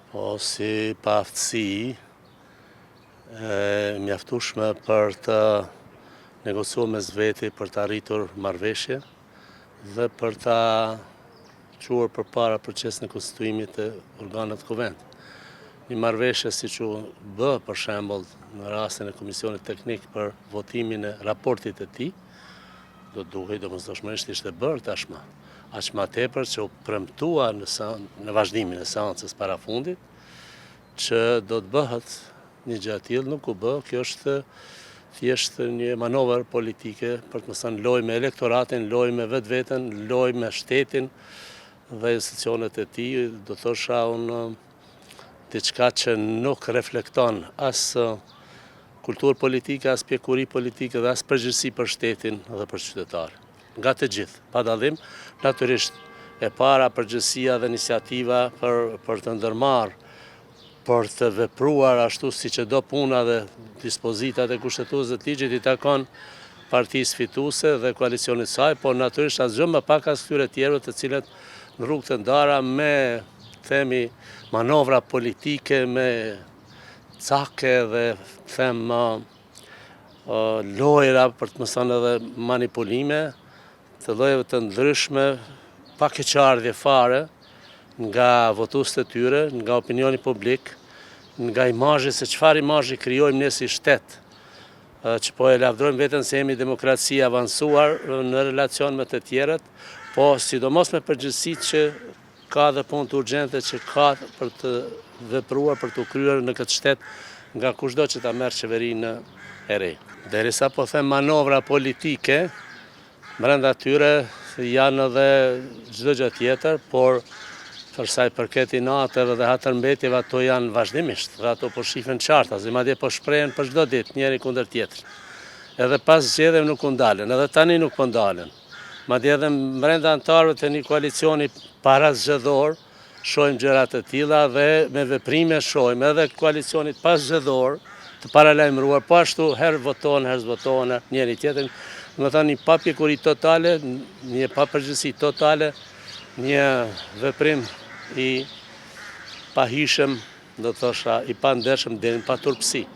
Po si paaftësi e mjaftueshme për të negociuar mes veti për të arritur marrëveshje dhe për ta çuar përpara procesin e konstituimit të organeve të kuvendit. Një marrëveshje siç u bë për shembull në rastin e Komisionit Teknik për votimin e raportit të tij, do duhej domosdoshmërisht ishte bërë tashmë. Aq ma tepër që u premtua në, në vazhdimin e seancës para fundit, që do të bëhet një gjë e tillë, nuk u bë, kjo është thjesht një manovër politike për të mos thënë lojë me elektoratin, lojë me vetveten, lojë me shtetin dhe institucionet e tij, do thosha unë diçka që nuk reflekton as kulturë politike, as pjekuri politike dhe as përgjegjësi për shtetin dhe për qytetarë. Nga të gjithë, pa dallim, natyrisht e para përgjegjësia dhe iniciativa për, për të ndërmarrë, për të vepruar ashtu siç e do puna dhe dispozitat e kushtetutës dhe të ligjit i takon partisë fituese dhe koalicionit saj, por natyrisht asgjë më pak as këtyre tjerëve të cilët në rrugë të ndara me themi manovra politike, me cake dhe them lojra për të mos thënë edhe manipulime të llojeve të ndryshme, pa keqardhje fare nga votuesit e tyre, nga opinioni publik, nga imazhi se çfarë imazhi krijojmë ne si shtet, që po e lavdrojmë veten se jemi demokraci avancuar në relacion me të tjerët, po sidomos me përgjegjësitë që Ka dhe punët urgjente që ka për të vepruar, për të kryer në këtë shtet nga kushdo që ta merr qeverinë e re. Derisa po them manovra politike, brenda tyre janë edhe çdo gjë tjetër, por për sa i përket inateve dhe hatërmbetjeve ato janë vazhdimisht dhe ato po shifen qartazi, madje po shprehen për çdo ditë njëri kundër tjetrit. Edhe pas zgjedhjeve nuk u ndalën, edhe tani nuk po ndalen. Madje edhe brenda anëtarëve të një koalicioni parazgjedhor, shohim gjëra të tilla dhe me veprime shohim edhe koalicionit paszgjedhor të paralajmëruar, po ashtu herë votohen, herë s'votohen njëri tjetrin, domethënë një papjekuri totale, një papërgjegjësi totale, një veprim i pahijshëm, do të thosha i pandershëm deri në paturpësi.